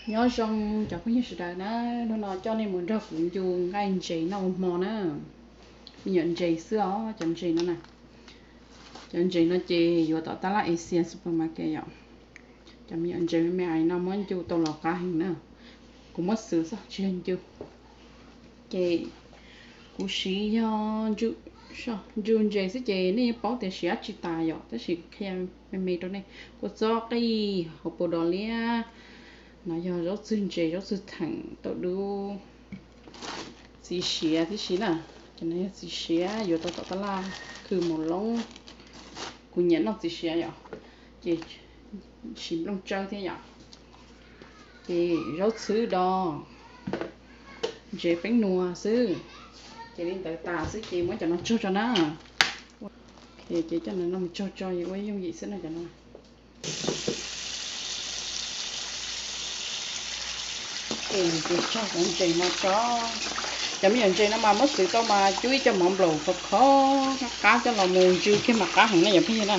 Nyob zoo cov phooj ywg sawv daws na, hnub no coj nej mus nrog kuv ncu nqaij ntses noj ua hmo na. Me nyuam ntses xwb os, cov ntses no na. Cov ntses no ces yuav tom tab laj Asia Supermarket yom. Cov me nyuam ntses me me ais no muab ncu tau los qab heev na. Kuv muab xwb xwb tsis yog ncu. Ces kuv siv yog ntsu ntses xwb ces nej yeej paub tias siv dab tsi tas yom, tab sis qhia me me rau nej. Kua txob qij, hauv paus dos liab, no yog zaub txwg ntses, zaub txwg theem, tau dub, txiv siav tib si na. Ces no yog txiv siav yuav tau tom tab laj, khw mus loob. Kuv nyiam noj txiv siav yom, ces siv nplooj tsawb thiab yom. Ces zaub txhwb do, ntsev peeb nua xwb. Ces li ntawd tas xwb ces muab cov no tsaug tso na. Ces coj no mus tsaug tso, ua yooj yim xwb no cov no. Ces tsaug cov ntses no tso. Cov me nyuam ntses no mas muab xwb tau mas cub ib co mov nplaum khov khov qab coj los mus ntsw kiag mas qab heev na cov phooj ywg na.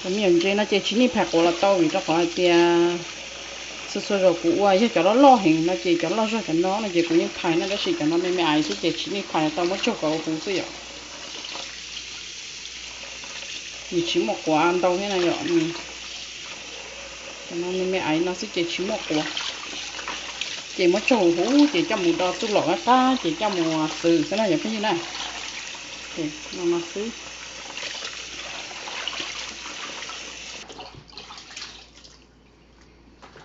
Cov me nyuam ntses no ces tsis nej phais quav los tau vim rau qhov hais tias txhua txhua zaus kuv ua yog cov loj loj heev no ces cov loj zog cov no no ces kuv yeej phais na, tab sis cov no me me ais xwb ces tsis nej phais tau, muab tsaug kom huv xwb yom. Nws tsis muaj quav ntau thiab na yom. Cov no me me ais no xwb ces tsis muaj quav. Ces muab tsaug huv ces coj mus do txuj lom qab qab ces coj mus xwb xwb na cov phooj ywg na. No no xwb.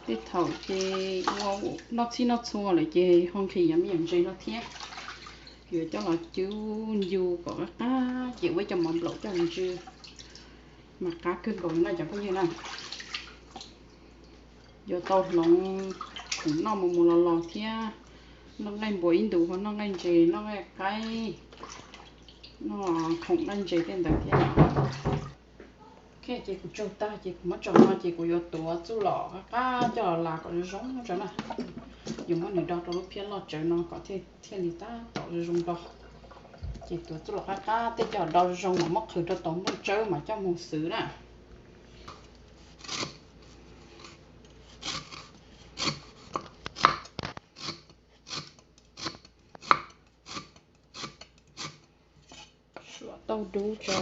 Tej thaum ces ua noj txhij noj txhua lawm ces ho nqhis cov me nyuam ntses no thiab. Yuav coj los cub ncu kom qab qab ces ua ib co mov nplaum coj los ntsw mas qab kawg nkaus li no cov phooj ywg na. Yuav tau hloov khoom noj mus mus los los thiab. Noj nqaij npua ib ntus ho noj nqaij ntses, noj nqaij qaib, noj khoom nqaij ntses tej ntawd thiab. Ok, ces kuv tsaug tag ces kuv muab tso no ces kuv yuav tuav txuj lom qab qab coj los las kom zoo zoo tso na. Yuav muab nws do rau lub phiab loj tsawv no kom thiaj li tab tom zoo zoo do. Ces tuav txuj lom qab qab tej coj do zoo zoo mas muab qhwv rau tau nplooj tsawb mas coj mus xwb na. Suam tauj dub tso.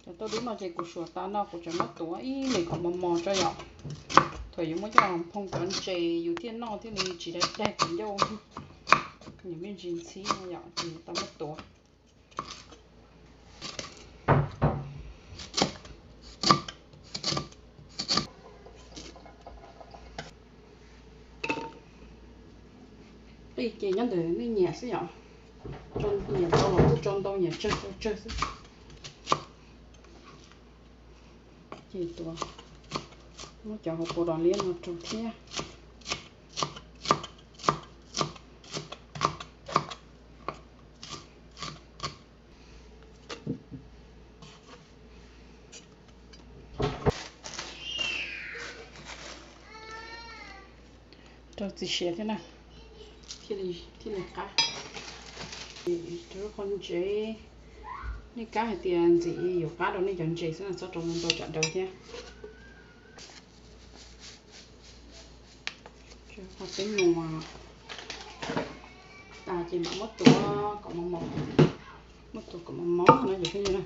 Cov tauj dub no ces kuv suam tas no kuv tseem muab tuav ib me kom mos mos tso yom. Thaum yus muab coj los nphoo cov ntses yus thiaj noj thiaj li tsis daig daig cov ncauj. Nws me ntsis ntxhib no yom, ces tau muab tuav. Qij ces nyob ntawm nej nyiam xwb yom. Nyiam ntau los kuj tso ntau, nyiam tsawg tso tsawg xwb. Ces tuav, muab cov hauv paus dos liab no rau thiab. Rau txiv siav thiab na, thiaj li qab. Rau lub qhov ntsev, nej kab hais tias ntxim yuav qab rau nej cov ntses xwb na, txhob rau ntau tsam daws thiab. Qhov peb nua tas ces mam muab tuav kom mos mos, muab tuav kom mos mos no ces pheej yog na.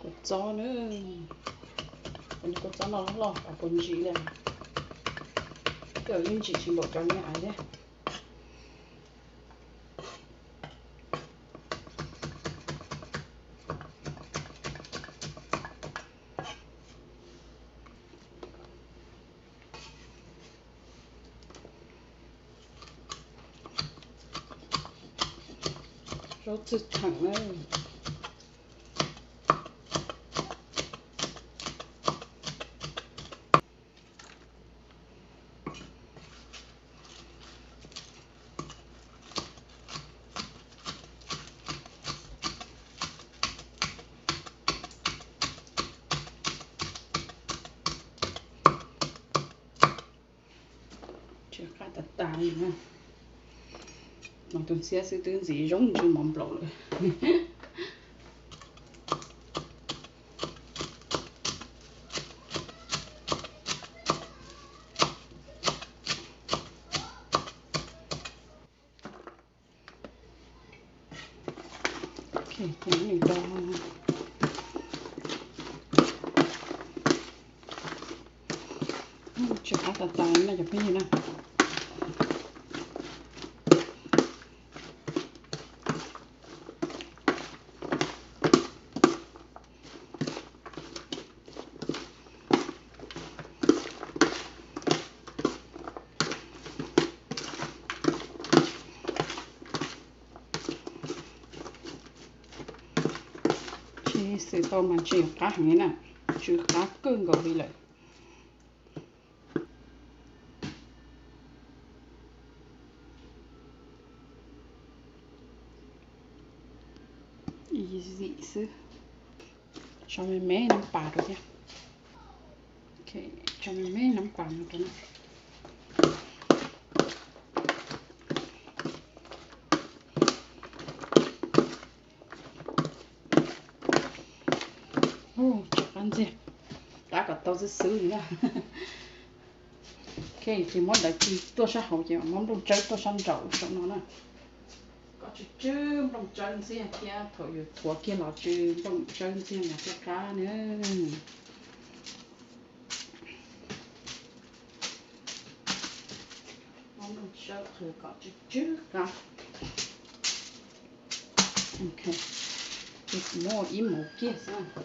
Kua txob na, kua txob no loj loj, puas ntsim li? Twb yeej ntsim tsis npaum cov me ais thiab. Zaub txwj theem na. Tsw qab tas tas li na. Los tus ntxhiab xwb twb ntxim zoo ntsw mov nplaum lawm. Tsw qab tas tas na cov phooj ywg na. Tsis xwm tau mas tseem yuav qab heev li na, tsw qab kawg nkaus li lawm. Ib zim xwb. Tso me me nab pas rau thiab. Tso me me nab pas no rau na. Tsw qab ntxiag, qab kom tau xwb xwb li na. Ces muab ntawd ci tuaj sab hauv ces muab nplooj tsawb tuaj sab nraum saum no na. Kom tsw tsw nplooj tsawb ntxiag thiab thaum yus thuav kiag los tsw nplooj tsawb ntxiag mas thiaj qab na. Muab nplooj tsawb qhwv kom tsw tsw qab. Ces kuv muab ib mus kiag xwb.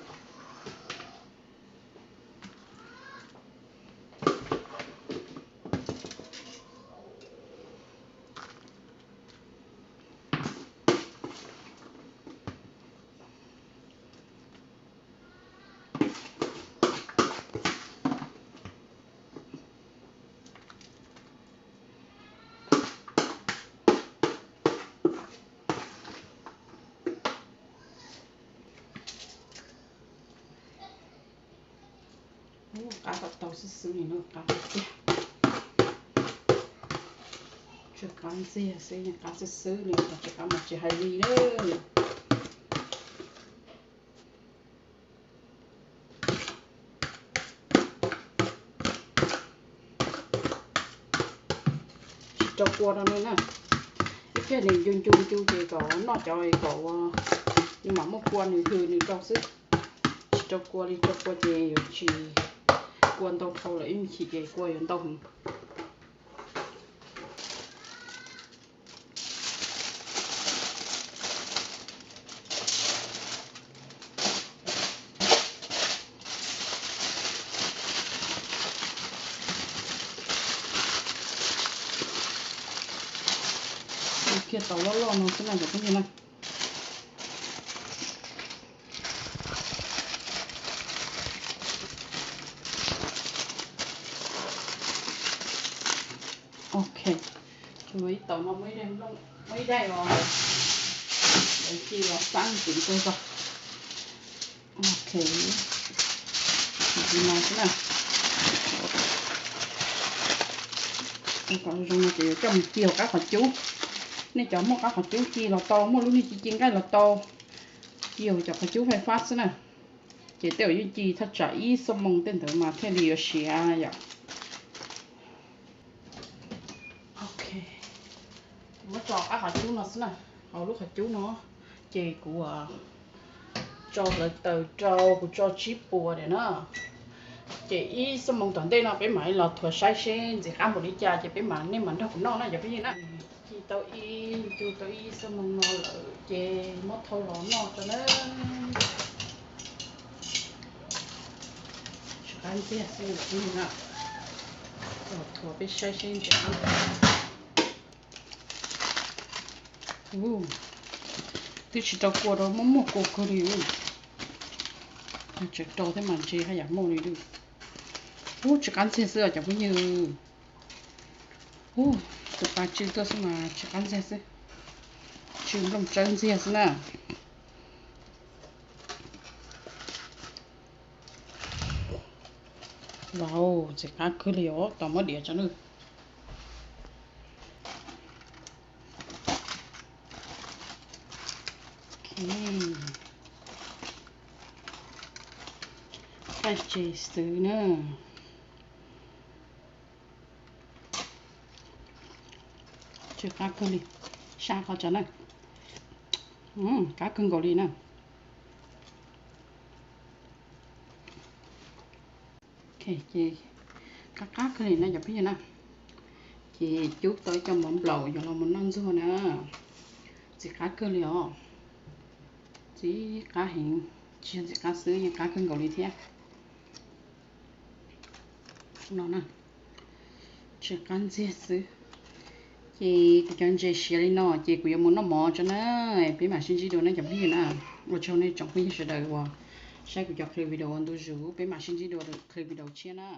Qab kom tau xwb xwb li no qab tiag. Tsw qab ntxiag xwb, qab xwb xwb li, tsw qab mas tsis hais li na. Tsis rau kua rau nws na. Ib pliag nws ncu ncu ncu ces kom noj cov kom ua, nws mam muab kua nws hws nws rau xwb. Tsis rau kua li, rau kua ces yuav tsis, kua ntau dhau lawm ib me chim ces kua yuav ntau heev. Ua kiag tau loj loj no xwb na cov phooj ywg na. Ok, ib tau no muaj ib daim, muaj ib daim os, lawv ci los xab ntxiv kawg os. Ok, no xwb na. Kom zoo no ces yuav coj mus ci hauv qab qhov cub. Nej cov muaj qab qhov cub ci los tau, muaj lub niag ci ci nqaij los tau. Ci hauv cov qhov cub fais fab xwb na. Ces tej zaum yeej ci thaj tsam ib xuab moos tej ntawd mas thiaj li yuav siav yom. Ok, kuv muab tso qab qhov cub no xwb na. Hauv lub qhov cub no ces kuv tso hlawv taws rau, kuv tso tsib puas diam na. Ces ib xuab moos tom ntej no peb mam li los thuav saib seb ntxim qab npaum li cas ces peb mam, nej mam nrog kuv noj na cov phooj ywg na. Ci tau ib, ncu tau ib xuab moos no lawm ces muab thau los noj tso na. Tsw qab ntxiag xwb na, los thuav peb saib seb ntxim qab. Twb tsis rau kua rau, muaj muaj kua kawg li. Tseem rau thiab mas ntshe haj yam muaj li. Ub, tsw qab ntxiag xwb os cov phooj ywg. Ub, tus pas tsw tuaj xwb mas tsw qab ntxiag xwb. Tsw nplooj tsawb ntxiag xwb na. Wow, ntxim qab kawg li os, tos muab diav tso nawb. Qaij tseg xwb na. Tsw qab kawg li, sab qhov tso na. Qab kawg nkaus li na. Ces qab qab kawg li na cov phooj ywg na. Ces cub tau ib co mov nplaum yuav los mus noj ntxuag na. Ntxim qab kawg li os. Ntxim qab heev, tsis yog ntxim qab xwb, yeej qab kawg nkaus li thiab. No na, tsw qab ntxiag xwb. Ces kuv cov ntses siav li no ces kuv yuav mus noj mov tso na. Peb mam sib ntsib dua na cov phooj ywg na. Ua tsaug nej tsoom phooj ywg sawv daws uas saib kuv cov clip video ua ntu zus, peb mam sib ntsib dua clip video tshiab na.